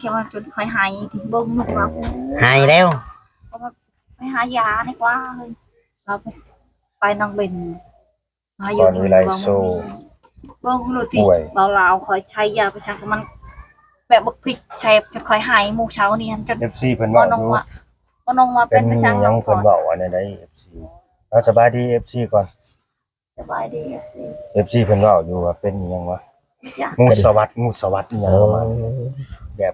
ຈະວ່າຈົນຂ້ອຍໄຫ້ຕິ ເບິ່ງລູກວ່າ ໂອ້ ໄຫ້ແລ້ວ ເພາະວ່າໄປຫາຢາດີກວ່າເຮີ້ຍ ລາວໄປ ໄປນຳເບັນ ຫາຢູ່ ກ່ອນວິໄລໂຊ ເບິ່ງໂລດຕິ ເວົ້າລາວຂ້ອຍໃຊ້ຢາໄປຊັກ ມັນແບບບັກພິກໃສ່ ຈົນຂ້ອຍໄຫ້ມື້ເຊົ້ານີ້ຫັ້ນ ຈົນ ເອັຟຊີ ເພິ່ນເວົ້າຢູ່ ເປັນຫຍັງເພິ່ນເວົ້າອັນໃດ ເອັຟຊີ ເອົາ ສະບາຍດີ ເອັຟຊີ ກ່ອນ ສະບາຍດີ ເອັຟຊີ ເອັຟຊີ ເພິ່ນເວົ້າຢູ່ວ່າເປັນອີ່ຫຍັງວະ ງູສະຫວັດ ງູສະຫວັດອີ່ຫຍັງປະມານນີ້ ແບບ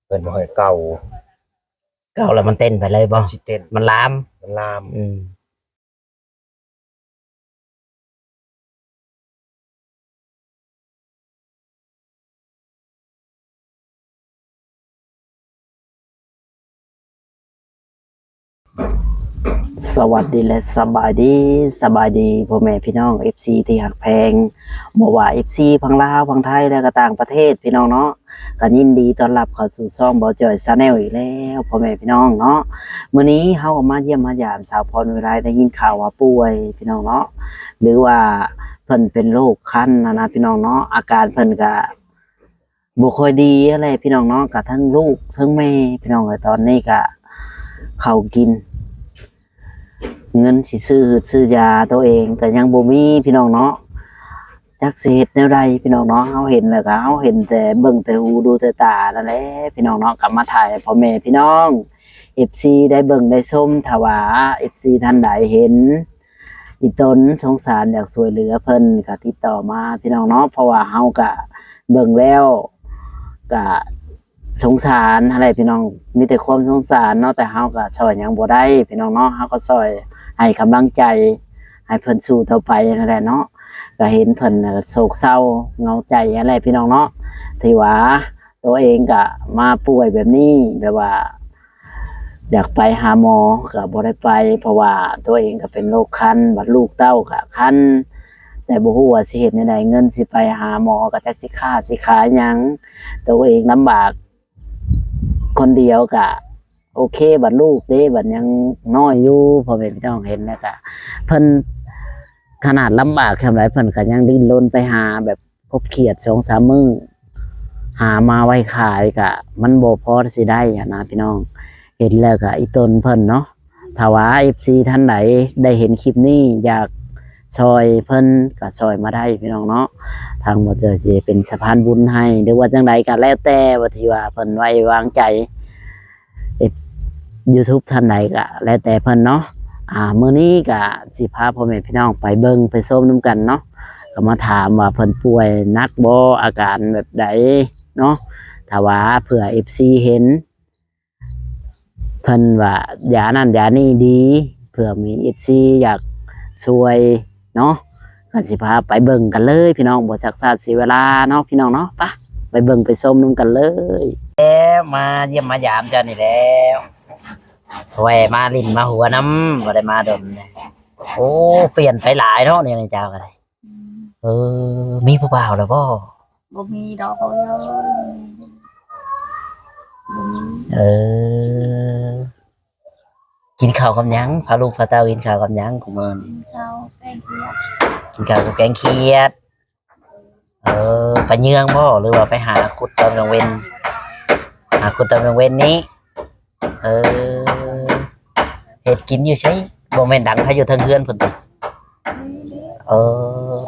ເພິ່ນບໍ່ໃຫ້ເກົາ ເກົາແລ້ວມັນເຕັ້ນໄປເລີຍບໍ່ ມັນຊິເຕັ້ນ ມັນລາມ ມັນລາມ ອືມ. ສະຫວັດດີ ແລະ ສະບາຍດີ ສະບາຍດີພໍ່ແມ່ພີ່ນ້ອງ ເອັຟຊີ ທີ່ຮັກແພງ ບໍ່ວ່າ ເອັຟຊີ ຝັ່ງລາວ ຝັ່ງໄທ ແລະ ກໍຕ່າງປະເທດ ພີ່ນ້ອງເນາະ ກໍຍິນດີຕ້ອນຮັບເຂົ້າສູ່ຊ່ອງເບົາຈອຍ Channel ອີກແລ້ວ ພໍ່ແມ່ພີ່ນ້ອງເນາະ. ມື້ນີ້ເຮົາກໍມາຢ້ຽມມາຢາມສາວພອນວິໄລ ໄດ້ຍິນຂ່າວວ່າປ່ວຍ ພີ່ນ້ອງເນາະ ຫຼືວ່າເພິ່ນເປັນໂລກຄັນຫັ້ນນະ ພີ່ນ້ອງເນາະ ອາການເພິ່ນກໍ ບໍ່ຄ່ອຍດີຫັ້ນແຫຼະພີ່ນ້ອງເນາະ ກະທັງລູກທັງແມ່ພີ່ນ້ອງເອີຍ ຕອນນີ້ກະເຂົ້າກິນ ເງິນຊິຊື້ຫືດຊື້ຢາໂຕເອງກະຍັງບໍ່ມີພີ່ນ້ອງເນາະ ຈັກຊິເຮັດແນວໃດພີ່ນ້ອງເນາະ. ເຮົາເຫັນແລ້ວກະ ເຮົາເຫັນແຕ່ ເບິ່ງແຕ່ຫູດູແຕ່ຕານັ້ນແຫຼະພີ່ນ້ອງເນາະ ກະມາຖ່າຍໃຫ້ພໍ່ແມ່ພີ່ນ້ອງ ເອັຟຊີ ໄດ້ເບິ່ງໄດ້ຊົມ. ຖ້າວ່າ ເອັຟຊີ ທ່ານໃດເຫັນ ອີ່ຕົນສົງສານຢາກຊ່ວຍເຫຼືອເພິ່ນກະຕິດຕໍ່ມາພີ່ນ້ອງເນາະ ເພາະວ່າເຮົາກະເບິ່ງແລ້ວກະສົງສານຫັ້ນແຫຼະພີ່ນ້ອງ ມີແຕ່ຄວາມສົງສານເນາະ ແຕ່ເຮົາກະຊ່ອຍຫຍັງບໍ່ໄດ້ພີ່ນ້ອງເນາະ ເຮົາກໍຊ່ອຍໃຫ້ກຳລັງໃຈໃຫ້ເພິ່ນສູ້ຕໍ່ໄປຫັ້ນແຫຼະເນາະ. ກະເຫັນເພິ່ນໂສກເສົ້າເຫງົາໃຈຫັ້ນແຫຼະພີ່ນ້ອງເນາະ ທີ່ວ່າໂຕເອງກະມາປ່ວຍແບບນີ້ ແບບວ່າ ຢາກໄປຫາໝໍກໍບໍ່ໄດ້ໄປ ເພາະວ່າຕົວເອງກໍເປັນໂລກຄັນ ບັດລູກເຕົ້າກໍຄັນ ແຕ່ບໍ່ຮູ້ວ່າຊິເຮັດແນວໃດ ເງິນຊິໄປຫາໝໍກໍຈັກຊິຂາດຊິຂາຍຫຍັງ ຕົວເອງລຳບາກຄົນດຽວກໍໂອເຄ ບັດລູກເດ້ ບັດຍັງນ້ອຍຢູ່ ພໍ່ແມ່ພີ່ນ້ອງເຫັນແລ້ວກໍ ເພິ່ນຂະໜາດລຳບາກສ່ຳໃດ ເພິ່ນກໍຍັງດີ້ນລົນໄປຫາແບບ ຄົບຂຽດສອງສາມມື້ ຫາມາໄວ້ຂາຍກະມັນບໍ່ພໍຊິໄດ້ຫັ້ນນະພີ່ນ້ອງ ເຫັນແລ້ວກະອີ່ຕົນເພິ່ນເນາະ. ຖ້າວ່າເອັຟຊີທ່ານໃດໄດ້ເຫັນຄລິບນີ້ ຢາກຊ່ອຍເພິ່ນກະຊ່ອຍມາໄດ້ພີ່ນ້ອງເນາະ ທາງບໍ່ເຈີຊິເປັນສະພານບຸນໃຫ້ ຫຼືວ່າຈັ່ງໃດກະແລ້ວແຕ່ ວ່າທີ່ວ່າເພິ່ນໄວ້ວາງໃຈ ເອັຟ ຢູທູບທ່ານໃດກະແລ້ວແຕ່ເພິ່ນເນາະ. ອາ ມື້ນີ້ກະຊິພາພໍ່ແມ່ພີ່ນ້ອງໄປເບິ່ງໄປຊົມນຳກັນເນາະ ກໍມາຖາມວ່າເພິ່ນປ່ວຍໜັກບໍ່ ອາການແບບໃດເນາະ. ຖ້າວ່າເພື່ອເອັຟຊີເຫັນ ເພິ່ນວ່າຢານັ້ນຢານີ້ດີ ເພື່ອມີເອັຟຊີຢາກຊ່ວຍເນາະ ກໍຊິພາໄປເບິ່ງກັນເລີຍພີ່ນ້ອງ ບໍ່ຊັກຊ້າເສຍເວລາເນາະພີ່ນ້ອງເນາະ. ປະ ໄປເບິ່ງໄປຊົມນຳກັນເລີຍ. ແລ້ວມາຢ້ຽມມາຢາມເຈົ້ານີ້ແລ້ວ ແວ່ມາຫຼິ້ນມາຫົວນຳ ບໍ່ໄດ້ມາດົນ. ໂອ້ ປ່ຽນໄປຫຼາຍເນາະ ນີ້ເຈົ້າກໍໄດ້. ອືມ ເອີ ມີຜູ້ບ່າວແລ້ວບໍ່? ບໍ່ມີດອກ ເອີ ບໍ່ມີ. ເອີ ກິນເຂົ້າກັບຫຍັງ? ພາລູກພາເຕົ້າກິນເຂົ້າກັບຫຍັງ ຄຸມື້ນີ້? ກິນເຂົ້າແກງຂຽດ ກິນເຂົ້າກັບແກງຂຽດ. ເອີ ໄປເຍືອງບໍ່ ຫຼືວ່າໄປຫາຂຸດຕອນກາງເວັນ? ຫາຂຸດຕອນກາງເວັນນີ້. ເອີ ເຮັດກິນຢູ່ໃສ? ບໍ່ແມ່ນດັງໄຟຢູ່ເທິງເຮືອນພຸ້ນຕິ? ເອີ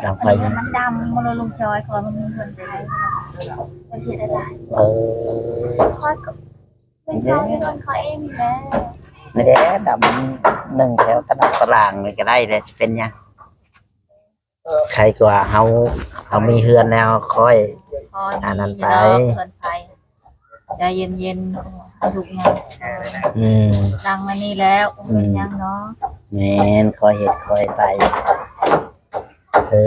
ດັງໄຟ ອັນນີ້ມັນດຳ ບໍ່ລົງຈອຍ ເພາະວ່າມັນມີເຮືອນໄປ ເຮັດໄດ້ຫຼາຍ. ເອີ ຂ້ອຍກໍ ເປັນເຂົາເອງ ເປັນເຂົາເອງນີ້ແຫຼະ ນີ້ແຫຼະ ດຳໜຶ່ງແຖວຕະໜ່າງຕະຫຼາງນີ້ກໍໄດ້ແຫຼະ ຊິເປັນຫຍັງ? ໃຄກວ່າເຮົາ ເຮົາມີເຮືອນແລ້ວຄ່ອຍ ອັນນັ້ນໄປ ເຮືອນໃຜ ໃຈເຢັນໆ ໃຫ້ລູກໃຫຍ່ ອືມ ຫຼັງມານີ້ແລ້ວ ອືມ ເປັນຫຍັງເນາະ? ແມ່ນ ຄ່ອຍເຮັດຄ່ອຍໄປ. ເອີ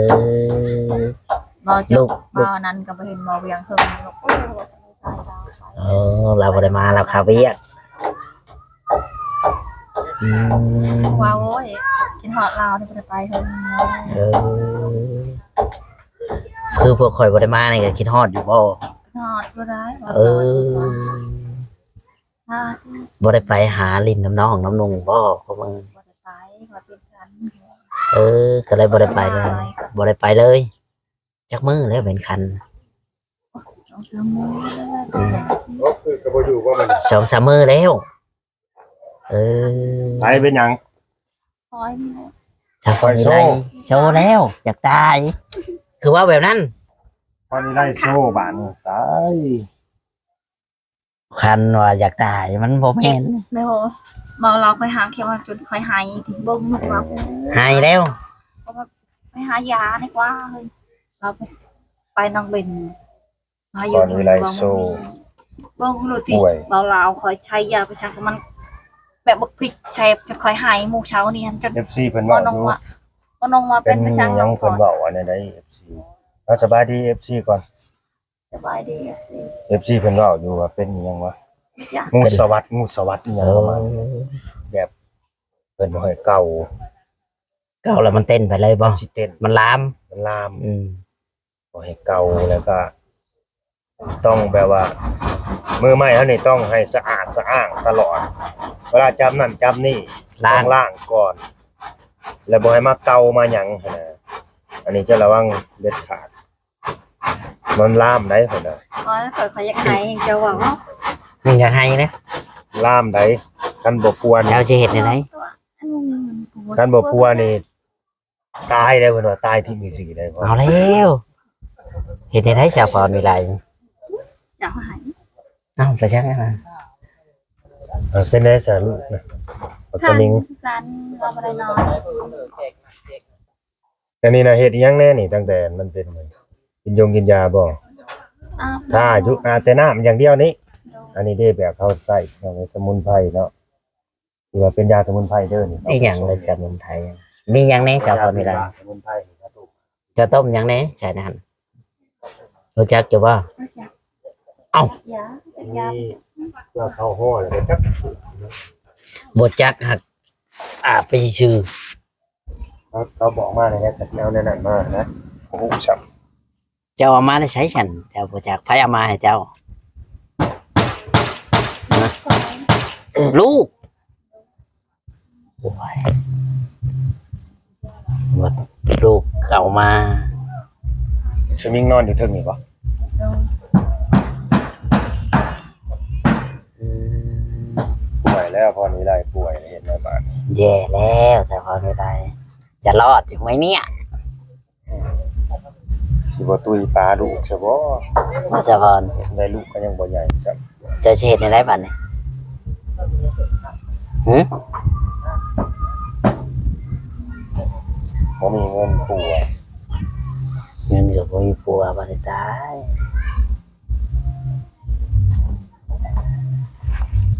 ເວົ້າຈົບ ເວົ້າອັນນັ້ນກໍບໍ່ເຫັນເວົ້າຫຍັງເຖິງ ໂອ້ ເອີ ລາວບໍ່ໄດ້ມາ ລາວຄາວຽກ. ອືມ ວ່າ ໂອ້ຍ ຄິດຮອດລາວນີ້ ບໍ່ໄດ້ໄປເຖິງ. ເອີ ຄືພວກຂ້ອຍບໍ່ໄດ້ມານີ້ກໍຄິດຮອດຢູ່ບໍ່? ຮອດບໍ່ໄດ້. ເອີ ບໍ່ໄດ້ໄປຫາຫຼິ້ນນຳນ້ອງນຳນຸ່ງບໍ່? ບໍ່ໄດ້ໄປ ວ່າຕິດກັນ. ເອີ ກໍເລີຍບໍ່ໄດ້ໄປເລີຍ ບໍ່ໄດ້ໄປເລີຍ. ຈັກມື້ແລ້ວເປັນຄັນ? ສອງສາມມື້ແລ້ວ ສອງສາມມື້ແລ້ວ. ເອີ ໃຜເປັນຫຍັງ? ຂ້ອຍນີ້ແຫຼະ ສາວພອນວິໄລ ຂ້ອຍໂຊ ໂຊແລ້ວ ຢາກຕາຍ ຄືເວົ້າແບບນັ້ນ ພອນວິໄລໂຊບາດນີ້ ຕາຍ. ຄັນວ່າຢາກຕາຍມັນບໍ່ແມ່ນ ແມ່ນບໍ່? ເວົ້າລາວຂ້ອຍຫາກແຄ່ວ່າຈົນຂ້ອຍໄຫ້ ເບິ່ງລູກລາວ ໄຫ້ແລ້ວ ຂ້ອຍຫາຢາດີກວ່າເຮີ້ຍ ລາວໄປ ໄປນອງເບັນ ພອນວິໄລໂຊ ເບິ່ງໂລດຕິ ເວົ້າລາວຂ້ອຍໃຊ້ຢາໄປຊັກມັນແບບບັກພິກແຊບ ຈົນຂ້ອຍໄຫ້ມື້ເຊົ້ານີ້ຫັ້ນ ຈົນ ເອັຟຊີເພິ່ນເວົ້າຢູ່ ບໍ່ນ້ອງວ່າ ບໍ່ນ້ອງວ່າເປັນ ເປັນໄປຊັກ ຫຍັງ ເພິ່ນເວົ້າອັນໃດ ເອັຟຊີ ເອົາ ສະບາຍດີ ເອັຟຊີ ກ່ອນ ສະບາຍດີ ເອັຟຊີ ເອັຟຊີເພິ່ນເວົ້າຢູ່ວ່າເປັນອີ່ຫຍັງວະ ງູສະຫວັດ ງູສະຫວັດອີ່ຫຍັງປະມານນີ້ ແບບເພິ່ນບໍ່ໃຫ້ເກົາ ເກົາແລ້ວມັນເຕັ້ນໄປເລີຍບໍ່? ມັນຊິເຕັ້ນ ມັນລາມ ມັນລາມ ອືມ ບໍ່ໃຫ້ເກົາ ແລ້ວກໍຕ້ອງແບບວ່າ ມືໃໝ່ເຮົານີ້ຕ້ອງໃຫ້ສະອາດສະອ້າງຕະຫຼອດ ເວລາຈັບນັ້ນຈັບນີ້ ລ້າງ ຕ້ອງລ້າງກ່ອນ ແລ້ວບໍ່ໃຫ້ມາເກົາມາຫຍັງຫັ້ນນະ ອັນນີ້ຈະລະວັງເດັດຂາດ. ມັນລາມໄດ໋ ຂ້ອຍນະ ຂ້ອຍ ຂ້ອຍຢາກໄຫ້ ເຈົ້າເວົ້າເນາະ ມັນຢາກໄຫ້ນະ ລາມໄດ໋ ຄັນບໍ່ປົວນີ້ ເຈົ້າຊິເຮັດແນວໃດ? ຄັນບໍ່ປົວນີ້ຕາຍໄດ໋ ເພິ່ນວ່າຕາຍທີ່ມີສີໄດ໋ ເອົາແລ້ວ ເຮັດແນວໃດສາວພອນວິໄລ? ຢາກໃຫ້ ເອົ້າ ໄປຈັ່ງນັ້ນນະ ເອີ ເປັນໄດສາລູກນະ ບັກສະມິງ ສັນ ເຮົາບໍ່ໄດ້ນອນ. ອັນນີ້ນະ ເຮັດອີ່ຫຍັງແດ່ນີ້ ຕັ້ງແຕ່ມັນເປັນ ກິນຢົງກິນຢາບໍ່? ອາບນ້ຳ ຖ້າຢູ່ ອາບແຕ່ນ້ຳຢ່າງດຽວນີ້ ໂດຍ ອັນນີ້ເດ້ ແບບເຮົາໃຊ້ສະໝຸນໄພເນາະ ຖືວ່າເປັນຢາສະໝຸນໄພເດີນີ້. ອີ່ຫຍັງເລີຍສະໝຸນໄພ? ມີຫຍັງແດ່ ເຈົ້າເວົ້າໄດ້? ສະໝຸນໄພ ເຈົ້າຕົ້ມຫຍັງແດ່ໃສ່ນັ້ນ? ຮູ້ຈັກຢູ່ບໍ່? ເອົ້າ ຢາ ຢາ ເພື່ອເຂົ້າຫໍ້ແລ້ວກໍຈັກ ບໍ່ຈັກ ຫາກອາບໄປຊື່. ເຂົາ ເຂົາບອກມາແນວໃດ ກໍຊິເອົາແນວນັ້ນມານະ ບໍ່ຮູ້ຊ້ຳ. ເຈົ້າເອົາມາແຕ່ໃສຊັ້ນ? ເຈົ້າບໍ່ຈັກ ໃຜເອົາມາໃຫ້ເຈົ້າ? ຮະ? ລູກ. ໂອ້ຍ ວ່າລູກເອົາມາ. ສະມິງນອນຢູ່ເທິງນີ້ບໍ່? ໂດຍ. ອືມ ປ່ວຍແລ້ວ ພອນວິໄລປ່ວຍ ເຮັດແນວບາດນີ້ ແຍ່ແລ້ວ ແຕ່ພອນວິໄລຈະລອດຢູ່ໄໝເນຍ? ຊິບໍ່ຕຸ້ຍປາລູກຊະບໍ່? ມາສະພອນ ໄດ້ລູກກໍຍັງບໍ່ໃຫຍ່ຊ້ຳ. ເຈົ້າຊິເຮັດແນວໃດບາດນີ້? ຫື? ບໍ່ມີເງິນປົວ ເງິນກໍບໍ່ມີປົວ ບາດນີ້ຕາຍ.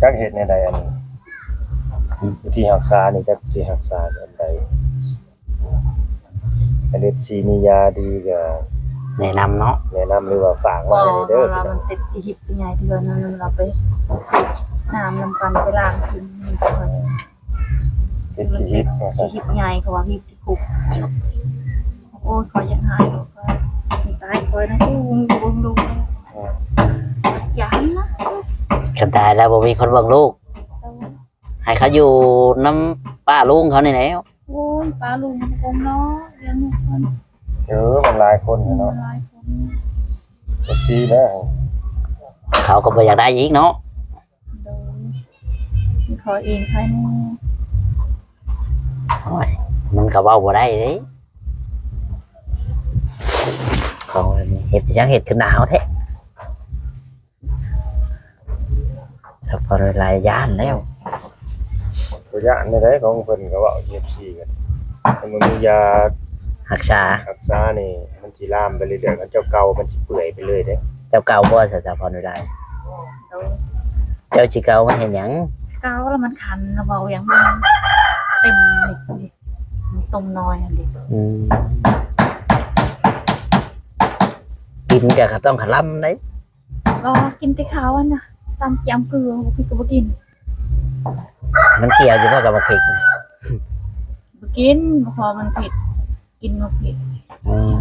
ຈັກເຮັດແນວໃດ ອັນ ອືມ ວິທີຮັກສານີ້ ຈັກຊິຮັກສາແບບໃດ? ຄັນເອັຟຊີມີຢາດີກໍແນະນຳເນາະ ແນະນຳ ຫຼືວ່າຝາກມາໃຫ້ເດີ. ບໍ່ ເພາະວ່າມັນຕິດຂີ້ຫີບໃຫຍ່ເທື່ອນັ້ນ ລາວໄປ ນ້ຳນຳກັນໄປລ້າງກິນ. ຕິດຂີ້ຫີບວ່າຊັ້ນ ຂີ້ຫີບໃຫຍ່ ເຂົາວ່າຫີບ ໂອ້ຍ ຂ້ອຍຢາກຫາຍ ຕາຍຂ້ອຍນະ ເບິ່ງລູກ ເອີ ຢ້ານນະ. ຄັນຕາຍແລ້ວບໍ່ມີຄົນເບິ່ງລູກ ເອີ ໃຫ້ເຂົາຢູ່ນຳປ້າລຸງເຂົານີ້ແຫຼ້ວ. ໂອ້ຍ ປ້າລຸງຄົງເນາະ ລ້ຽງລູກເພິ່ນ ເອີ ມັນຫຼາຍຄົນເນາະ ມັນຫຼາຍຄົນ ຈັກປີແລ້ວ ເຂົາກໍບໍ່ຢາກໄດ້ອີກເນາະ. ໂດຍ ຂໍເອງພາຍໃນ. ໂອ້ຍ ມັນກໍເວົ້າບໍ່ໄດ້ເດ້ ເຂົາເຮັດຫຍັງ ເຮັດຄືໜາວແທ້. ສະເພາະຫຼາຍໆ ຢ້ານແລ້ວ ບໍ່ຢ້ານແນວໃດ ຂອງເພິ່ນກໍເວົ້າ ເອັຟຊີ ກັນ ມັນບໍ່ມີຢາຮັກສາ ຮັກສານີ້ ມັນຊິລາມໄປເລື້ອຍໆ ຄັນເຈົ້າເກົາມັນຊິເປື່ອຍໄປເລີຍເດ້. ເຈົ້າເກົາບໍ່ ສະເຈົ້າພອນວິໄລ? ໂດຍ. ເຈົ້າຊິເກົາມາເຮັດຫຍັງ? ເກົາແລ້ວມັນຄັນ ລະເວົ້າຫຍັງ ເຕັມນີ້ ຕົ້ມນ້ອຍຫັ້ນເດ. ອືມ ກິນກະຂະຕ້ອງຂະລຳເດ້. ບໍ່ ກິນແຕ່ເຂົ້າຫັ້ນນະ ຕຳຈ້ຽມເກືອ ບໍ່ກິນກໍບໍ່ກິນ. ມັນກ່ຽວຢູ່ບໍ່ກັບບັກພິກ? ບໍ່ກິນ ບໍ່ພໍມັນເຜັດ ກິນບໍ່ເຜັດ. ອືມ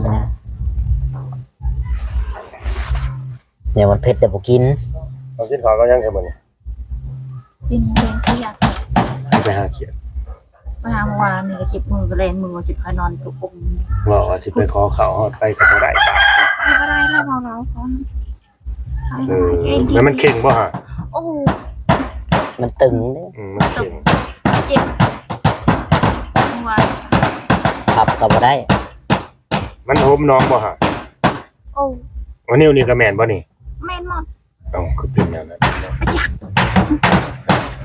ແນວມັນເຜັດແຕ່ບໍ່ກິນ. ເຮົາກິນເຂົ້າກັບຫຍັງຊະມື້ນີ້? ກິນແກງຂຽດ. ໄປຫາຂຽດ ໄປຫາເມື່ອວານນີ້ກໍເຈັບມື ກໍແລ່ນມື ຈົນຂ້ອຍນອນຕົກອົງ. ເວົ້າວ່າຊິໄປຂໍເຂົ້າ ຮອດໄປກໍບໍ່ໄດ້ບາດ. ບໍ່ໄດ້ແລ້ວ ເວົ້າລາວກ່ອນ. ເອີ ແລ້ວມັນເຄັ່ງບໍ່ຫະ? ໂອ້ ມັນຕຶງເດ້. ອືມ ມັນເຄັ່ງ ເຈັບ ຫົວ ພັບກໍບໍ່ໄດ້ ມັນຫົມນ້ອງບໍ່ຫະ? ໂອ້ ອັນນີ້ ນີ້ກໍແມ່ນບໍ່ນີ້? ແມ່ນໝົດ. ເອົ້າ ຄືເປັນແນວນັ້ນເນາະ? ອາຈານ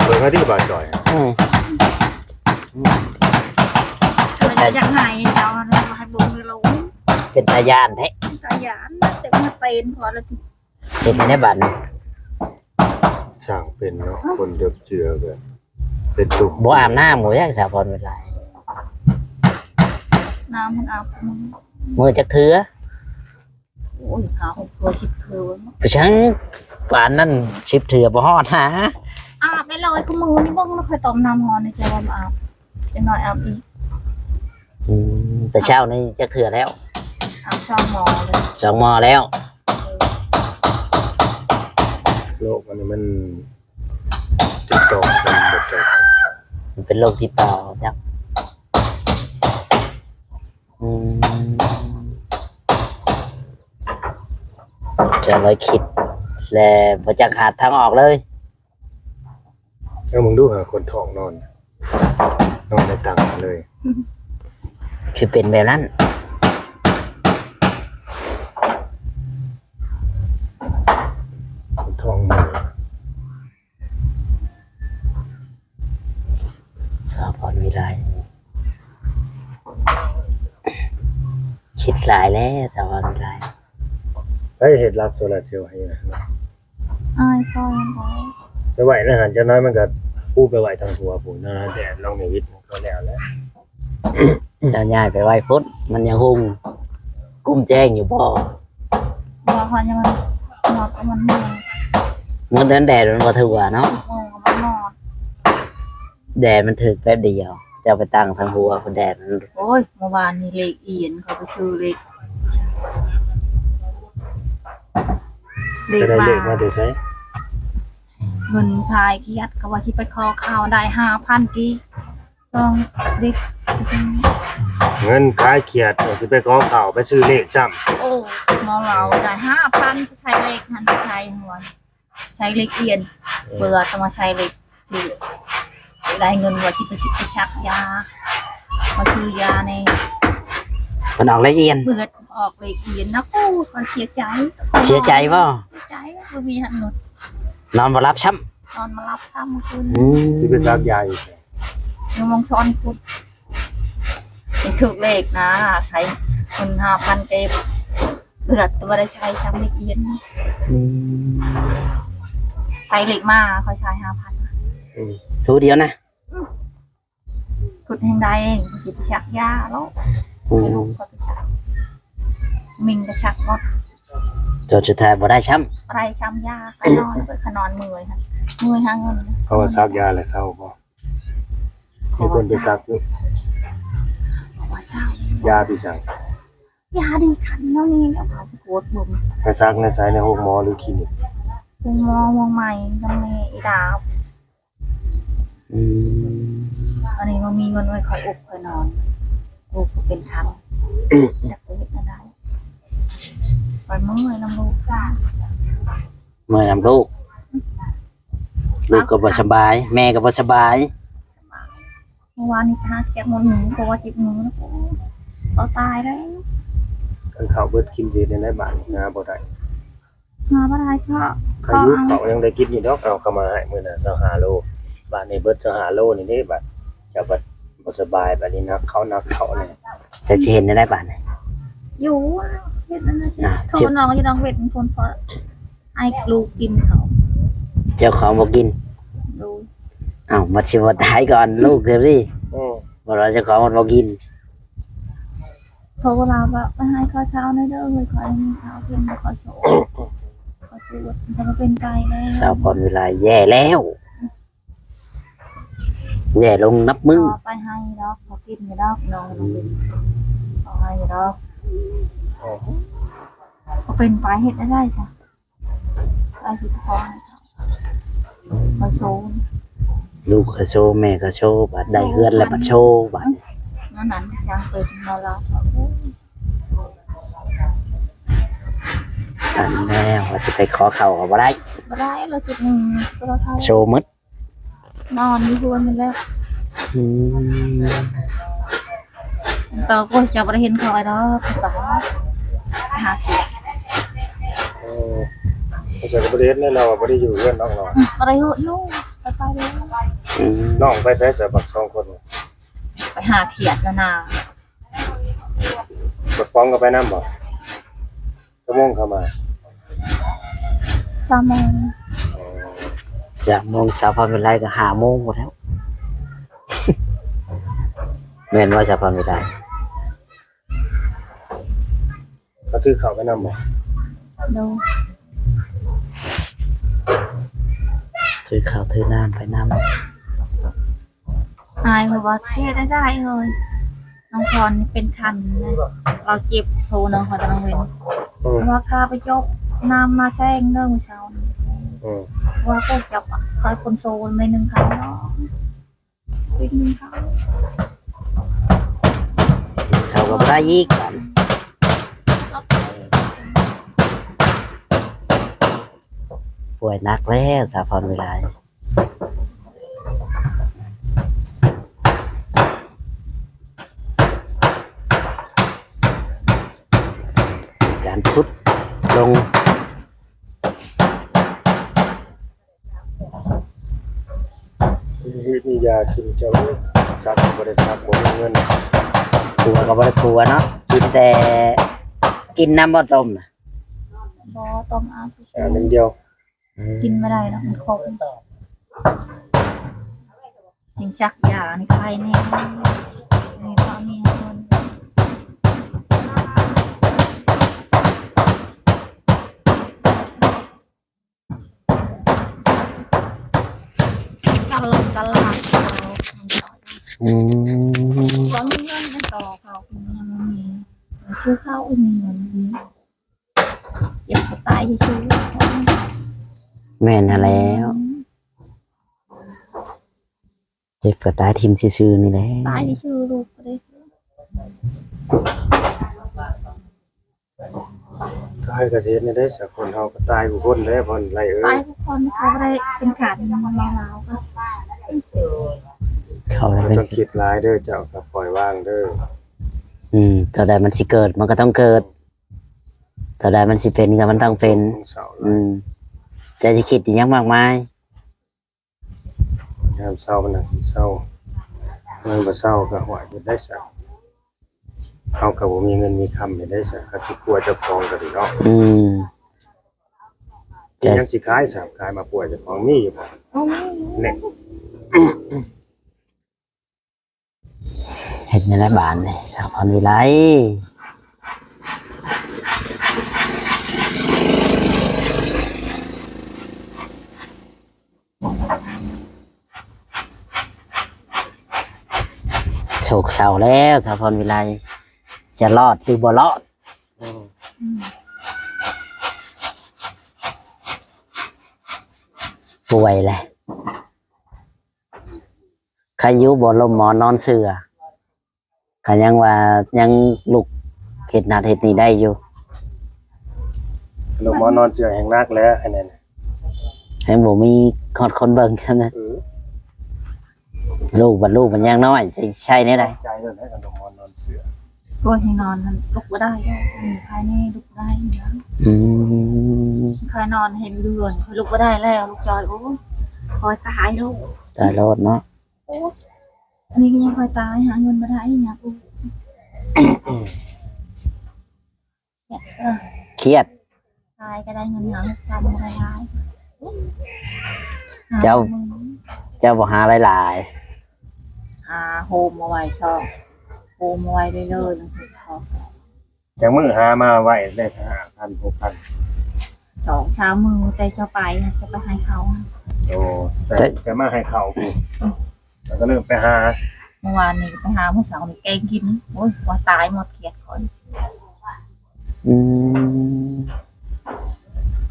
ເບິ່ງເອົາຕິ ບ່າວຈ່ອຍ. ອືມ ເພິ່ນກໍຢາກໃຫ້ເຈົ້າ ໃຫ້ເບິ່ງເລີຍ. ເປັນຕາຢ້ານແທ້ ເປັນຕາຢ້ານ ແຕ່ວ່າເປັນພໍລະຕິ ເຮັດໃຫ້ໄດ້ບາດນີ້. ຊ່າງເປັນເນາະ ຄົນເດີບເຈື່ອກໍເປັນຕຸ່ມ. ບໍ່ອາບນ້ຳບໍ່ຈັກສາວພອນເວລາ ນ້ຳມັນອາບມື້ ມື້ຈັກເທື່ອ? ໂອ້ຍ ຫ້າຫົກເທື່ອ ສິບເທື່ອເນາະ. ໄປຊ່າງປານນັ້ນ ສິບເທື່ອບໍ່ຮອດຫາ. ອາບໄດ້ຫຼາຍກວ່າມື້ນີ້ ເບິ່ງແລ້ວ ຂ້ອຍຕົ້ມນ້ຳຮ້ອນໃນໃຈວ່າບໍ່ອາບ. ຈັກໜ້ອຍອາບອີກ. ອືມ ແຕ່ເຊົ້ານີ້ຈັກເທື່ອແລ້ວ? ອາບສອງໝໍ້ແລ້ວ ສອງໝໍ້ແລ້ວ. ໂລກອັນນີ້ມັນຕິດຕໍ່ກັນເບິດເລີຍ ມັນເປັນໂລກຕິດຕໍ່ເຈົ້າ. ອືມ ຈະໄດ້ຄິດ ແລະ ບໍ່ຈັກຫາທາງອອກເລີຍ. ເອົາ ເບິ່ງດູຫາຄົນທ້ອງນອນ ນອນໃນຕັ່ງເລີຍ ຄືເປັນແບບນັ້ນ ຄົນທ້ອງເມືອ. ສາວພອນວິໄລ ຄິດຫຼາຍແລ້ວສາວພອນວິໄລ. ໃຜເຮັດຫຼັກໂຊລາເຊວໃຫ້ນະ? ອ້າຍຂ້ອຍຫັ້ນແຫຼະ ໄປໄວ້ໃນຫັ້ນ ຈັກໜ້ອຍມັນກໍປູໄປໄວ້ທາງຫົວພຸ້ນເນາະ ແດດລົງໃນວິດມັນກໍແລ້ວແຫຼະ. ເຈົ້າຍ້າຍໄປໄວ້ພຸ້ນ ມັນຍັງຮຸ່ງ ກຸ້ມແຈ້ງຢູ່ບໍ່? ບໍ່ ເພາະຍັງມັນ ມັນ ມັນ ມັນເດີນແດດມັນບໍ່ຖືກວ່າເນາະ. ເອີ ມັນນອນ ແດດມັນຖືກແປັບດຽວ ເຈົ້າໄປຕັ້ງທາງຫົວພຸ້ນ ແດດມັນ ໂອ້ຍ ເມື່ອວານນີ້ເລກອຽນ ເຂົາໄປຊື້ເລກ ເລກມາ ໄດ້ເລກມາແຕ່ໃສ? ເງິນຂາຍຂຽດ ເຂົາວ່າຊິໄປຂໍເຂົ້າໄດ້ຫ້າພັນກີບ ສອງເລກ ເງິນຂາຍຂຽດ ຊິໄປຂໍເຂົ້າໄປຊື້ເລກຊ້ຳ. ໂອ້ ໝໍລາວໄດ້ຫ້າພັນ ໄປໃສ່ເລກຫັ້ນ ໄປໃສ່ຫົວ ໃສ່ເລກອຽນ ເອີ ເພື່ອຈະມາໃສ່ເລກຊື້ ໄດ້ເງິນວ່າຊິໄປ ຊິໄປສັກຢາ ມາຊື້ຢາແດ່. ເພິ່ນອອກເລກອຽນ ເພິ່ນອອກເລກອຽນນະ. ໂອ້ ຂ້ອຍເສຍໃຈ ເສຍໃຈບໍ່? ເສຍໃຈ ບໍ່ມີຫັ້ນ ນອນບໍ່ຫຼັບຊ້ຳ ນອນບໍ່ຫຼັບຊ້ຳມື້ຄືນ. ອືມ ຊິໄປສັກຢາຢູ່ໃສ? ຢູ່ເມືອງຊອນພຸ້ນ ຖືກເລກນະ ໃຊ້ເງິນຫ້າພັນກີບ ເຫຼືອແຕ່ບໍ່ໄດ້ໃຊ້ຊ້ຳເລກອຽນ. ອືມ ໃຊ້ເລກມາ ຂ້ອຍໃຊ້ຫ້າພັນ. ອືມ ໂຕດຽວນະ. ອືມ ຄິດແຮງໃດ ຂ້ອຍຊິໄປສັກຢາແລ້ວ. ອືມ ໃຫ້ລູກຂ້ອຍໄປສັກ ມິ່ງໄປສັກໝົດ ຈົນສຸດທ້າຍບໍ່ໄດ້ຊ້ຳ ບໍ່ໄດ້ຊ້ຳຢາ. ຂ້ອຍນອນ ຂ້ອຍນອນເມື່ອຍຫັ້ນ ເມື່ອຍຫາເງິນ. ເຂົາວ່າສັກຢາແລ້ວເຊົາບໍ່? ມີຄົນໄປສັກຢູ່ ຢາທີ່ສັກ ຢາດີຄັນແນວນີ້ແຫຼະ ເຂົາຊິກວດເບິ່ງ. ໄປສັກໃນໃສ? ໃນໂຮງໝໍ ຫຼື ຄລີນິກ? ໂຮງໝໍ ເມືອງໃໝ່ ນຳແມ່ອີດາວ. ອືມ ອັນນີ້ບໍ່ມີເງິນເອີຍ ຂ້ອຍອົບຂ້ອຍນອນ ລູກກໍເປັນຄັນ ຈັກຈະເຮັດແນວໃດ. ຂ້ອຍເມື່ອຍນຳລູກ ເມື່ອຍນຳລູກ ລູກກໍບໍ່ສະບາຍ ແມ່ກໍບໍ່ສະບາຍ. ເມື່ອວານນີ້ຫາແຄບໝົດມື້ ເພາະວ່າເຈັບມືນະ. ໂອ້ ເຂົາຕາຍແລ້ວ ຄັນເຂົ້າເບິດກິນຊິເຮັດແນວໃດບາດນີ້? ຫາບໍ່ໄດ້ ຫາບໍ່ໄດ້ ເພາະ ອາຍຸ ເຂົາເຂົາຍັງໄດ້ກິນຢູ່ດອກ. ເອົາເຂົ້າມາໃຫ້ມື້ນະ ຊາວຫ້າໂລ ບາດນີ້ເບິດຊາວຫ້າໂລນີ້ເດ້. ບາດເຈົ້າບັດບໍ່ສະບາຍ ບາດນີ້ໜັກເຂົ້າ ໜັກເຂົ້ານີ້ ເຈົ້າຊິເຮັດແນວໃດບາດນີ້? ຢູ່ ເຮັດອັນນັ້ນຊິ ອ່າ ໂທ ຊິ ນ້ອງຢູ່ໜອງເວັດພຸ້ນ ເພາະ ໃຫ້ລູກກິນເຂົ້າ ເຈົ້າຂອງບໍ່ກິນ. ໂດຍ ເອົ້າ ມັນຊິບໍ່ຕາຍກ່ອນລູກເດີນີ້. ອືມ ບໍ່ວ່າເຈົ້າຂອງມັນບໍ່ກິນ ໂທລາວວ່າ ໄປໃຫ້ຂ້ອຍເຂົ້າແດ່ເດີ ຂ້ອຍມີເຂົ້າກິນ ຂ້ອຍໂສ ຂ້ອຍປວດ ມັນກໍບໍ່ເປັນໄປແລ້ວ. ສາວພອນວິໄລແຍ່ແລ້ວ ແຍ່ລົງນັບມື້ ບໍ່ໄປໃຫ້ດອກ ບໍ່ກິນດອກ ນ້ອງບໍ່ກິນ ບໍ່ໃຫ້ດອກ. ບໍ່ເປັນໄປເຮັດແນວໃດຊະ? ໄປຊິຂໍໃຫ້ເຂົາ ເຂົາໂຊ ລູກກໍໂຊ ແມ່ກໍໂຊ ບາດໄດ້ເຮືອນແລ້ວບາດໂຊ ບາດນີ້ ນັ້ນນັ້ນ ຊ່າງເປັນເນາະລາວ. ອັນແລ້ວວ່າຊິໄປຂໍເຂົ້າກໍບໍ່ໄດ້ ບໍ່ໄດ້ ລາວເຈັບໜຶ່ງ ໂຊໝົດ ນອນຢູ່ເຮືອນນັ້ນແຫຼະ. ອືມ ຕອນ ໂອ້ຍ ເຈົ້າບໍ່ໄດ້ເຫັນຂ້ອຍດອກ ໄປຫາເສຍ. ເອີ ເຈົ້າກໍບໍ່ໄດ້ເຫັນແລ້ວ ລາວບໍ່ໄດ້ຢູ່ເຮືອນດອກເນາະ. ອືມ ບໍ່ໄດ້ຢູ່ ໄປ ໄປແລ້ວ. ອືມ ນ້ອງໄປໃສສະ ບັກສອງຄົນ? ໄປຫາຂຽດນະນາ. ບັກປອງກໍໄປນຳບໍ່? ຈັກໂມງເຂົ້າມາ? ສາມໂມງ. ອໍ ສາມໂມງ ສາວພອນວິໄລກໍຫ້າໂມງພຸ້ນແລ້ວ ແມ່ນບໍ່ສາວພອນວິໄລ? ເຂົາຖືເຂົ້າໄປນຳບໍ່? ໂດຍ ຖືເຂົ້າຖືນ້ຳໄປນຳ. ອ້າຍເຂົາວ່າ ເຮັດໄດ້ເອີຍ ນ້ອງພອນເປັນຄັນນະ ລາວເຈັບ ໂທນ້ອງເຂົາຕອນກາງເວັນ ອືມ ເຂົາວ່າ ຂ້າໄປຈົກນ້ຳມາແຊ່ງເດີມື້ເຊົ້ານີ້. ອືມ ເຂົາວ່າ ໂອ້ ເຈົ້າຂ້ອຍຄົນໂຊນໜ້ອຍໜຶ່ງຄັນເນາະ ເປັນໜຶ່ງຄັນ ເຂົາກໍບໍ່ໄດ້ອີກ ບາດນີ້ປ່ວຍໜັກແລ້ວສາວພອນວິໄລ. ການຊຸດລົງ ມີຢາກິນເຈົ້າ ສັກກໍບໍ່ໄດ້ສັກ ບໍ່ມີເງິນ ປົວກໍບໍ່ໄດ້ປົວເນາະ ກິນແຕ່ ກິນນຳບໍ່ຕົ້ມນະ? ບໍ່ ຕົ້ມເອົາ ອັນດຽວ. ອືມ ກິນບໍ່ໄດ້ດອກ ມັນຂມ ຍັງສັກຢາໃນໄຂ່ແດ່ ນີ້ເທົ່ານີ້ໃຫ້ເພິ່ນ ກັນ ກັນລະ ອືມ ບໍ່ມີເງິນໄປຕໍ່ເຂົາ ຍັງບໍ່ມີ ຊື້ເຂົ້າ ມີເງິນ ເຈັບຕາຍຊື່ໆ ແມ່ນຫັ້ນແຫຼ້ວ ອືມ ເຈັບກໍຕາຍຖິ້ມຊື່ໆນີ້ແຫຼະ ຕາຍຊື່ໆ ລູກກໍໄດ້ ຕາຍກໍຊິເຮັດແນວໃດຊະ ຄົນເຮົາກໍຕາຍຄູ່ຄົນແຫຼະ ພອນໄລເອີຍ ຕາຍຄູ່ຄົນ ເຂົາບໍ່ໄດ້ເປັນການເວົ້າລາວ ເຂົາບໍ່ໄດ້ເປັນ ຕ້ອງຄິດຫຼາຍເດີ ເຈົ້າກໍປ່ອຍວາງເດີ ອືມ ເທົ່າໃດມັນຊິເກີດ ມັນກໍຕ້ອງເກີດ ເທົ່າໃດມັນຊິເປັນກໍມັນຕ້ອງເປັນ ອືມ ເຈົ້າຊິຄິດອີ່ຫຍັງມາກມາຍ ຍາມເຊົາມັນໜັງຊິເຊົາ ມັນບໍ່ເຊົາກໍ ໂອ້ຍ ເຮັດໄດ້ຊະ ເຮົາກໍບໍ່ມີເງິນມີຄຳ ເຮັດໄດ້ຊະ ກໍຊິກົວເຈົ້າຂອງກໍດີເນາະ ອືມ ຍັງຊິຂາຍຊະ ຂາຍມາປົວເຈົ້າຂອງ ມີຢູ່ບໍ່? ໂອ້ ມີຢູ່ ແນ່. ເຮັດແນວໃດບາດນີ້ ສາວພອນວິໄລ? ໂສກເສົ້າແລ້ວ ສາວພອນວິໄລ ຈະລອດຫຼືບໍ່ລອດ? ອືມ ປ່ວຍແຫຼະ. ໃຄຢູ່ບໍ່ ລົ້ມໝອນນອນເສື່ອ ກໍຍັງວ່າຍັງລຸກເຮັດນັ້ນເຮັດນີ້ໄດ້ຢູ່ ລົ້ມໝອນນອນເສື່ອແຮ່ງໜັກແຫຼະ ອັນນັ້ນ ແຮ່ງບໍ່ມີຮອດຄົນເບິ່ງຊັ້ນນະ ເອີ ລູກບັດ ລູກມັນຍັງນ້ອຍ ຈະໃຊ້ແນວໃດ? ໃຈໂລດແຫຼະ ຄັນລົງມານອນເຊື່ອ ໂອ້ຍ ໃຫ້ນອນຫັ້ນລຸກບໍ່ໄດ້ ຢູ່ພາຍໃນລຸກບໍ່ໄດ້ນະ ອືມ ຂ້ອຍນອນເຫັນຢູ່ເຮືອນ ຂ້ອຍລຸກບໍ່ໄດ້ແລ້ວ ລູກຈອຍ ໂອ້ຍ ຂ້ອຍຕາຍໂລດ ຕາຍໂລດເນາະ ໂອ້ຍ ອັນນີ້ກໍຍັງຂ້ອຍຕາຍ ຫາເງິນບໍ່ໄດ້ຫຍັງ ໂອ້ຍ ຄຽດ ຄຽດ ຂາຍກໍໄດ້ເງິນຫ້າຫົກພັນ ບໍ່ໄດ້ຫຼາຍ ເຈົ້າ ຫ້າຫົກໝື່ນ ເຈົ້າບໍ່ຫາຫຼາຍໆ ຫາໂຮມມາໄວ້ຊອກ ໂຮມມາໄວ້ເລື້ອຍໆ ຈັກມື້ຫາມາໄວ້ໄດ້ຫ້າພັນ ຫົກພັນ ສອງສາມມື້ ແຕ່ເຈົ້າໄປ ເຈົ້າໄປໃຫ້ເຂົາ ໂອ້ ແຕ່ ແຕ່ ແຕ່ມາໃຫ້ເຂົາພຸ້ນ ແລ້ວກໍເລີ່ມໄປຫາ ເມື່ອວານນີ້ໄປຫາ ມື້ເຊົ້ານີ້ແກງກິນ ໂອ້ຍ ວ່າຕາຍໝົດ ຄຽດຂ້ອຍ ອືມ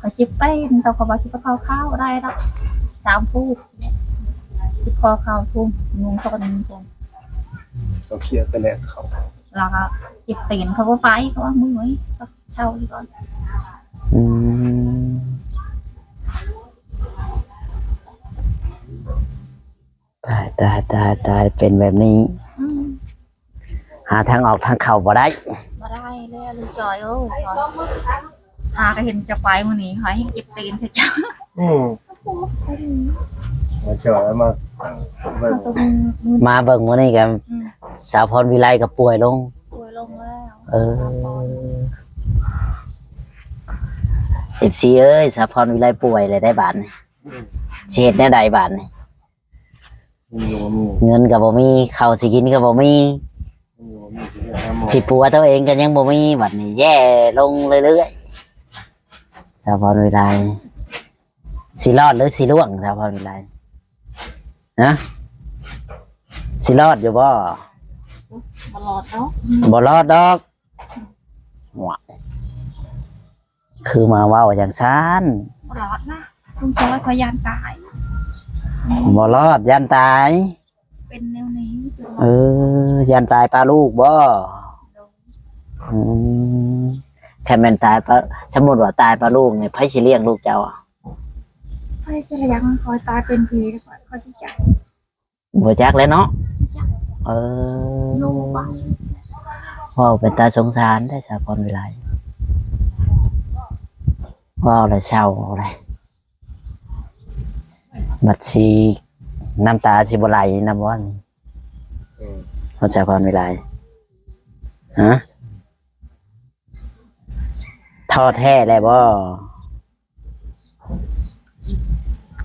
ຂ້ອຍເຈັບຕີນ ແຕ່ຂ້ອຍວ່າຊິໄປເຂົ້າຂ້າວໄດ້ດອກ ສາມພູດ ເຈັບຂໍ້ເຂົ່າພຸ້ນ ຍຸງເຂົ້າໄປໃນນີ້ພຸ້ນ ເຂົາຄຽດໄປແລກເຂົ້າ ແລ້ວກໍເຈັບຕີນ ເຂົາບໍ່ໄປ ເຂົາວ່າເມື່ອຍ ເຊົາກ່ອນ ອືມ ຕາຍ ຕາຍ ຕາຍ ຕາຍ ເປັນແບບນີ້ ອືມ ຫາທາງອອກທາງເຂົ້າບໍ່ໄດ້ ບໍ່ໄດ້ແລ້ວລຸງຈອຍເອີຍ ຫາກໍເຫັນຈະໄປມື້ນີ້ ຫາເຮັດເຈັບຕີນແທ້ຈ້າ ອືມ ມາຈອຍມາເບິ່ງ ມາເບິ່ງມື້ນີ້ກໍ ອືມ ສາວພອນວິໄລກໍປ່ວຍລົງ ປ່ວຍລົງແລ້ວ ເອີ ເອັຟຊີເອີຍ ສາວພອນວິໄລປ່ວຍແລ້ວໄດ໋ບາດນີ້ ອືມ ຊິເຮັດແນວໃດບາດນີ້? ເງິນກໍບໍ່ມີ ເງິນກໍບໍ່ມີ ເຂົ້າຊິກິນກໍບໍ່ມີ ເງິນກໍບໍ່ມີ ຊິໄປຫາໝໍ ຊິປົວຕົວເອງກໍຍັງບໍ່ມີ ບັດນີ້ແຍ່ລົງເລື້ອຍໆ ສາວພອນວິໄລ ຊິລອດຫຼືຊິລ່ວງ ສາວພອນວິໄລ ຮະ ຊິລອດຢູ່ບໍ່? ບໍ່ລອດດອກ ບໍ່ລອດດອກ ໂອ້ຍ ຄືມາເວົ້າຈັ່ງຊັ້ນ ບໍ່ລອດນະ ລຸງຈອຍ ຂ້ອຍຢ້ານຕາຍ ບໍ່ລອດ ຢ້ານຕາຍ ເປັນແນວນີ້ ເປັນ ເອີ ຢ້ານຕາຍປະລູກບໍ່? ໂດຍ ອືມ ຄັນແມ່ນຕາຍປະ ສົມມຸດວ່າຕາຍປະລູກນີ້ ໃຜຊິລ້ຽງລູກເຈົ້າ? ໃຜຊິລ້ຽງ? ຂ້ອຍຕາຍເປັນຜີແລ້ວ ຂ້ອຍ ຂ້ອຍຊິຈັກ ບໍ່ຈັກແລ້ວເນາະ ບໍ່ຈັກ ເອີ ຢູ່ບ້ານ ເວົ້າເປັນຕາສົງສານແທ້ ສາວພອນວິໄລ ເວົ້າແລ້ວເສົ້າເລີຍ ບັດຊິນ້ຳຕາຊິບໍ່ໄຫຼນຳບໍ່ ອືມ ສາວພອນວິໄລ ຮະ ທໍ້ແທ້ແລ້ວບໍ່?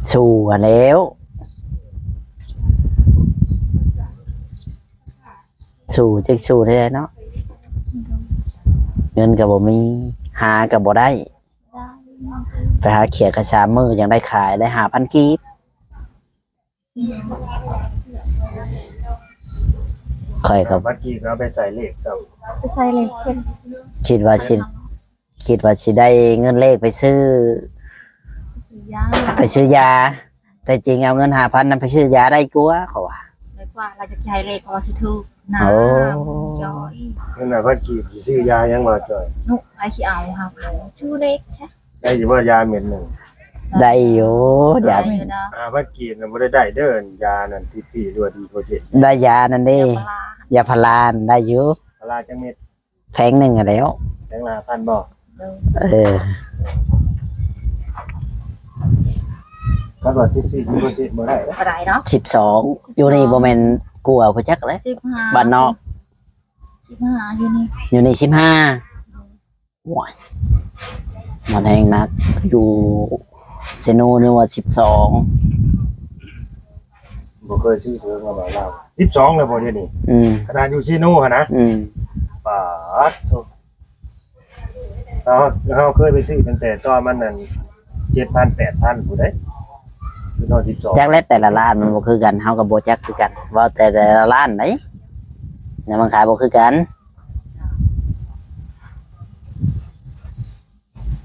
ສູ້ຫັ້ນແລ້ວ ສູ້ຈັກສູ້ແທ້ເນາະ ເງິນກໍບໍ່ມີ ຫາກໍບໍ່ໄດ້ ໄປຫາຂຽດກໍສາມມື້ຈັ່ງໄດ້ຂາຍ ໄດ້ຫ້າພັນກີບ. ຂ້ອຍກໍ ບັດກີບເອົາໄປໃສ່ເລກຊ້ຳ ໄປໃສ່ເລກ ຄິດ ຄິດວ່າຊິ ຄິດວ່າຊິໄດ້ເງິນເລກໄປຊື້ ຊື້ຢາ ໄປຊື້ຢາ ແຕ່ຈິງເອົາເງິນຫ້າພັນນັ້ນໄປຊື້ຢາໄດ້ກວ່າ ເຂົາວ່າ ໄດ້ກວ່າ ລາວຈະໃຫ້ເລກ ເພາະວ່າຊິຖືກນະ ໂອ້ ຈອຍ ເງິນຫ້າພັນກີບຊິຊື້ຢາຫຍັງວະ ຈອຍ? ນຸ ໃຜຊິເອົາ ຫາ ຊື້ເລກຊະ. ໄດ້ຢູ່ບໍ່ ຢາເມັດໜຶ່ງ? ໄດ້ຢູ່ ຢາເມັດ ໄດ້ຢູ່ນະ ຫ້າພັນກີບນະ ບໍ່ໄດ້ໄດ້ເດີ ຢານັ້ນ ທີ່ ທີ່ ຫຼືວ່າດີໂປຣເຈກ ໄດ້ຢານັ້ນເດ້ ຢາພາລາ ຢາພາລາໄດ້ຢູ່ ພາລາຈັກເມັດ? ແຜງໜຶ່ງຫັ້ນແຫຼ້ວ ແຜງລະຫ້າພັນບໍ່? ໂດຍ ເອີ ຄັນວ່າທີ່ ທີ່ ດີໂປຣເຈກບໍ່ໄດ້ ບໍ່ໄດ້ເນາະ ສິບສອງ ຢູ່ນີ້ບໍ່ແມ່ນກວ່າຜູ້ຈັກແຫຼະ ສິບຫ້າ ບ້ານນອກ ສິບຫ້າ ຢູ່ນີ້ ຢູ່ນີ້ສິບຫ້າ ໂດຍ ໂອ້ຍ ມັນແຮງໜັກ ຢູ່ເຊໂນນີ້ວ່າສິບສອງ ບໍ່ເຄີຍຊື້ເຖິງລະບໍ່ລາວ ສິບສອງແລ້ວບໍ່ດຽວນີ້? ອືມ ຂະໜາດຢູ່ເຊໂນຫັ້ນນະ ອືມ ປາດໂທ້ ເຮົາ ເຮົາເຄີຍໄປຊື້ຕັ້ງແຕ່ຕອນມັນນັ້ນ ເຈັດພັນ ແປດພັນ ພຸ້ນເດ້ ຄືນອນສິບສອງ ຈັກແຫຼະ ແຕ່ລະຮ້ານມັນບໍ່ຄືກັນ ເຮົາກໍບໍ່ຈັກຄືກັນ ເວົ້າແຕ່ ແຕ່ລະຮ້ານໃດ ແນວມັນຂາຍບໍ່ຄືກັນ.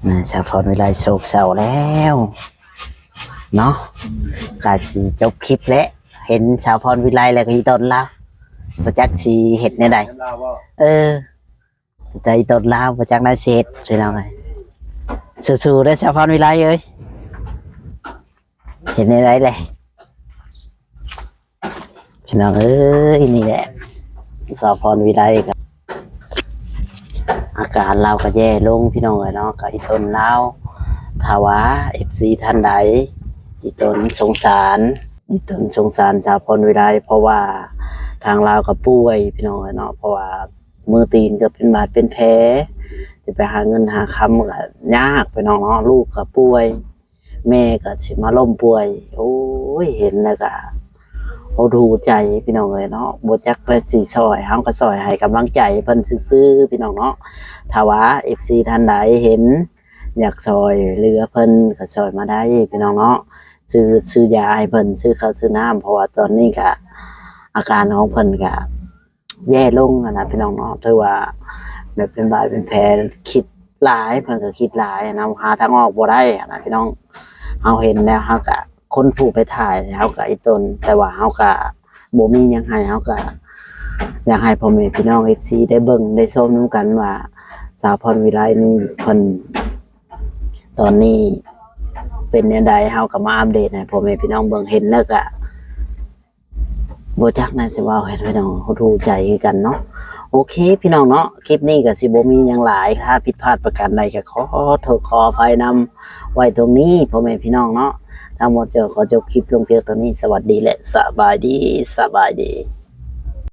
ນາງສາວພອນວິໄລໂສກເສົ້າແລ້ວເນາະ ກະຊິຈົບຄລິບແຫຼະ ເຫັນສາວພອນວິໄລແລ້ວກໍອີ່ຕົນລາວ ບໍ່ຈັກຊິເຮັດແນວໃດ ເອີ ແຕ່ອີ່ຕົນລາວບໍ່ຈັກແນວຊິເຮັດ ພີ່ນ້ອງເອີຍ ສູ້ໆເດີສາວພອນວິໄລເອີຍ. ເຮັດແນວໃດແຫຼະ ພີ່ນ້ອງເອີຍ ນີ້ແຫຼະ ສາວພອນວິໄລກໍ ອາການລາວກໍແຍ່ລົງ ພີ່ນ້ອງເອີຍເນາະ ກໍອີ່ຕົນລາວ ຖ້າວ່າເອັຟຊີທ່ານໃດ ອີ່ຕົນສົງສານ ອີ່ຕົນສົງສານສາວພອນວິໄລ ເພາະວ່າທາງລາວກໍປ່ວຍ ພີ່ນ້ອງເອີຍເນາະ ເພາະວ່າມືຕີນກໍເປັນບາດເປັນແຜ ຈະໄປຫາເງິນຫາຄຳກໍຍາກ ພີ່ນ້ອງເນາະ ລູກກໍປ່ວຍ ແມ່ກໍຊິມາລົ້ມປ່ວຍ ໂອ້ຍ ເຫັນແລ້ວກໍຫົດຫູ່ໃຈ ພີ່ນ້ອງເອີຍເນາະ ບໍ່ຈັກແລ້ວຊິຊ່ອຍ ເຮົາກໍຊ່ອຍໃຫ້ກຳລັງໃຈເພິ່ນຊື່ໆ ພີ່ນ້ອງເນາະ ຖ້າວ່າເອັຟຊີທ່ານໃດເຫັນ ຢາກຊ່ອຍເຫຼືອເພິ່ນກໍຊ່ອຍມາໄດ້ ພີ່ນ້ອງເນາະ ຊື້ ຊື້ຢາໃຫ້ເພິ່ນ ຊື້ເຂົ້າຊື້ນ້ຳ ເພາະວ່າຕອນນີ້ກໍ ອາການຂອງເພິ່ນກໍ ແຍ່ລົງຫັ້ນນະພີ່ນ້ອງເນາະ ຖືວ່າແບບເປັນບາດເປັນແຜ ຄິດຫຼາຍ ເພິ່ນກໍຄິດຫຼາຍນຳ ຫາທາງອອກບໍ່ໄດ້ຫັ້ນນະພີ່ນ້ອງ ເຮົາເຫັນແລ້ວເຮົາກະ ຄົນຜູ້ໄປຖ່າຍເຮົາກະອີ່ຕົນ ແຕ່ວ່າເຮົາກະບໍ່ມີຫຍັງໃຫ້ ເຮົາກະຢາກໃຫ້ພໍ່ແມ່ພີ່ນ້ອງເອັຟຊີໄດ້ເບິ່ງໄດ້ຊົມນຳກັນວ່າ ສາວພອນວິໄລນີ້ເພິ່ນ ຕອນນີ້ເປັນແນວໃດ ເຮົາກໍມາອັບເດດໃຫ້ພໍ່ແມ່ພີ່ນ້ອງເບິ່ງ ເຫັນແລ້ວກະບໍ່ຈັກນະຊິເວົ້າໃຫ້ພີ່ນ້ອງຮູ້ໃຈຄືກັນເນາະ. ໂອເຄພີ່ນ້ອງເນາະ ຄລິບນີ້ກໍຊິບໍ່ມີຫຍັງຫຼາຍ ຖ້າຜິດພາດປະການໃດກໍຂໍໂທດຂໍອະໄພນຳ ໄວ້ຕົງນີ້ພໍ່ແມ່ພີ່ນ້ອງເນາະ. ທັງໝົດຈະຂໍຈົບຄລິບລົງພຽງເທົ່ານີ້. ສະຫວັດດີ ແລະ ສະບາຍດີ ສະບາຍດີ.